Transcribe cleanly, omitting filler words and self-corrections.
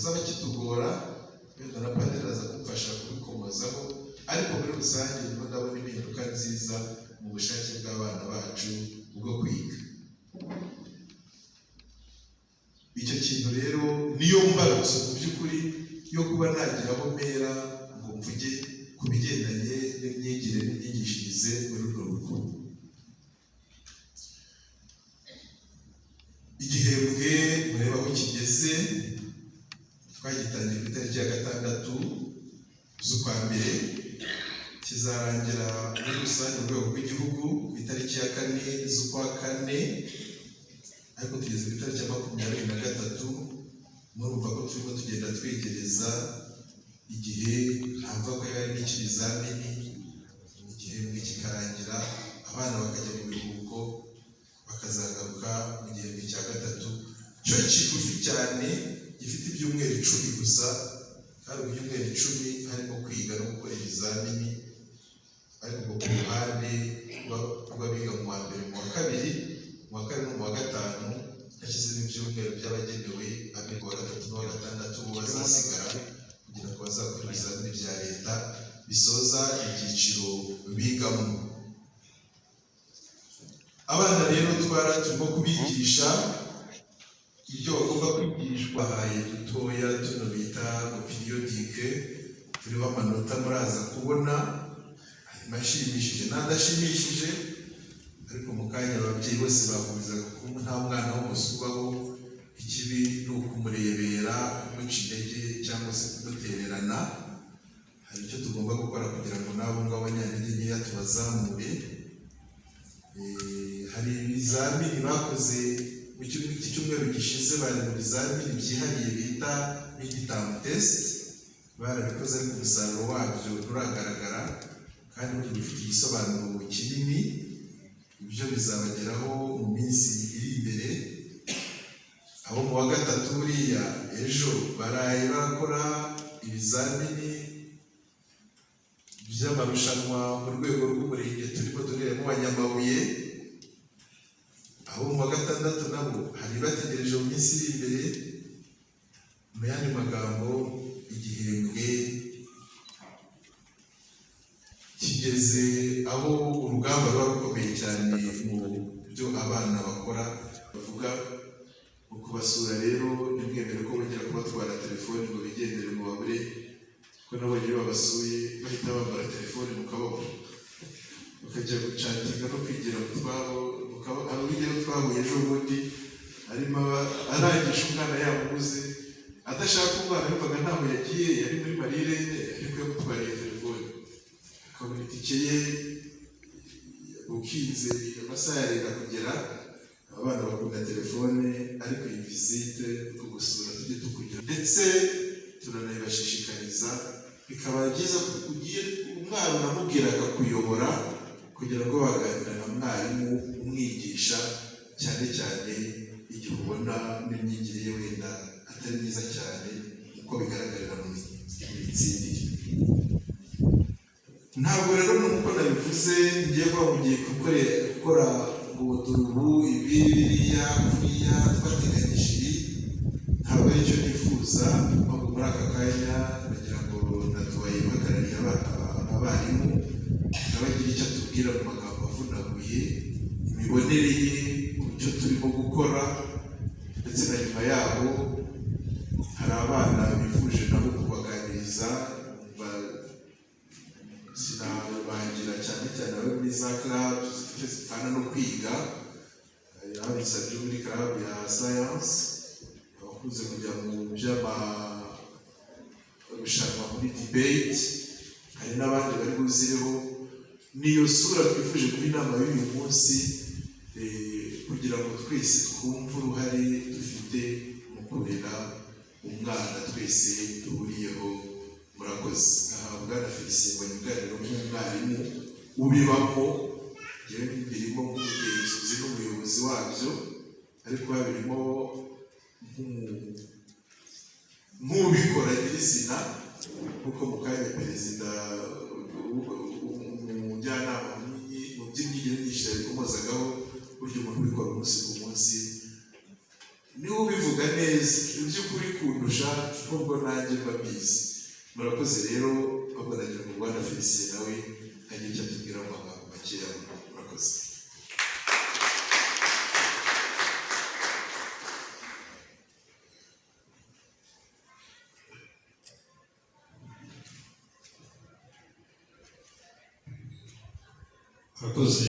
z'abakitugora, wenda na padiri aza kumfasha kubikomozaho, ariko muri rusange ndimo ndabona impinduka nziza mu bushake bw'abana bacu bwo kwiga. Icyo kintu rero niyo mbarutso mu by'ukuri yo kuba nagira aho mpera ngo mvuge ku bigendanye n'imyigire n'imyigishirize muri runo rugo. Igihembwe mureba aho kigeze, twagitangiye ku itariki ya 6 z'ukwa mbere, kizarangira muri rusange mu rwego rw'igihugu ku itariki ya 4 z'ukwa 4, ariko tugeze ku itariki ya 23. Murumva ko turimo tugenda twegereza igihe hava ko hari n'ikibizamini, igihembwe kikarangira, abana bakajya mu biruhuko, bakazagaruka mu gihembwe cya 3 cyo kigufi cyane gifite ibyumweru 10 gusa, kandi mu byumweru 10 harimo kwiga no gukora ibizamini, ariko ubwo ku ruhande rw'abiga mu wa mbere, mu wa kabiri, mu wa kane no mu wa 5, hashyizemo ibyumweru by'abagenewe abiga wa 3 n'uwa 6 bo bazasigara kugira ngo bazakore ibizamini bya leta bisoza ibyiciro bigamo. Abana rero twara turimo kubigisha ibyo bagomba kwigishwa, bahaye dutoya tuno bita periodike, turiho amanota muraza kubona, harimo ashimishije n'adashimishije, ariko mu kanya ababyeyi bose bahurizaga ko nta mwana w'umusubaho, ikibi ni ukumurebera, kumuca intege cyangwa se kumutererana. Hari icyo tugomba gukora kugira ngo n'abo ngabo abanyantege nkeya tubazamure. Hari ibizamini bakoze mu cyumweru gishize, bari mu bizamini byihariye bita midterm test, barabikoze ariko umusaruro wabyo nturagaragara, kandi burya bifite igisobanuro kinini, ibyo bizabageraho mu minsi iri imbere. Abo mu wa 3 buriya ejo baraye barakora ibizamini by'amarushanwa mu rwego rw'umurenge turimo duhereramo wa Nyamabuye. Abo mu wa 6 nabo hari bategereje mu minsi iri imbere. Mu yandi magambo, igihembwe kigeze aho urugamba ruba rukomeye cyane mu byo abana bakora bavuga. Mu kubasura rero ntimwemere ko bongera kubatwara telefoni ngo bigendere mu babure, kuko nabonye iyo babasuye bahita bambara telefoni mu kaboko bakajya gucatinga no kwigira mu twabo. Abo bigeraho twahuye ejo bundi, arimo arangisha umwana yamubuze, adashaka umwana, yumvaga ntaho yagiye, yari muri marirene, ariko yamutwariye telefoni, akabona itike ye ukinze amasaha yarenda kugera. Abana bakunda telefone, ariko iyi visite yo gusura tujye tukugira, ndetse turanabibashishikariza, bikaba byiza ko ugiye umwana unamubwira akakuyobora kugira ngo baganira na mwarimu umwigisha, cyane cyane igihe ubona n'imyigire ye wenda atari myiza cyane uko bigaragarira mu mitsindire. Ntabwo rero nuko nabivuze ngiye kuba mugiye gukora ngo dore ubu ibi biriya kuriya twateganyije ibi, ntabwo aricyo nifuza. Ahubwo muri aka kanya ndagira ngo natubaye uhagarariye abarimu nawe agira icyo atubwira mu magambo avunaguye, imibonere ye ku byo turimo gukora, ndetse na nyuma yaho hari abana bifuje nabo kubaganiriza, sinabangira cyane cyane abo muri za club zifite zipfana no kwiga, abisabye muri club ya science, abakunze kujya mu by'amarushanwa muri debate, hari n'abandi bari buzireho. Niyo sura twifuje kuri inama y'uyu munsi, kugira ngo twese twumve uruhare dufite mu kurera umwana twese duhuriyeho. Murakoze. Aha Bwana Felicien Mbonyubwariro nk'umwarimu ubibamo, njyewe mbirimo nk'umugenzuzi n'umuyobozi wabyo, ariko babirimo nk'ubikora nyirizina, nk'uko mu kanya perezida umujyanama mu by'imyigire n'imyigishirize yabikomozagaho. Burya umuntu ubikora umunsi ku munsi niwe ubivuga neza. neza mu by'ukuri kundusha, nubwo nanjye mba mbizi. Murakoze rero. Ahubwo nagira ngo Bwana Felicien nawe agire icyo atubwira mu magambo makeya. Murakoze. Murakoze.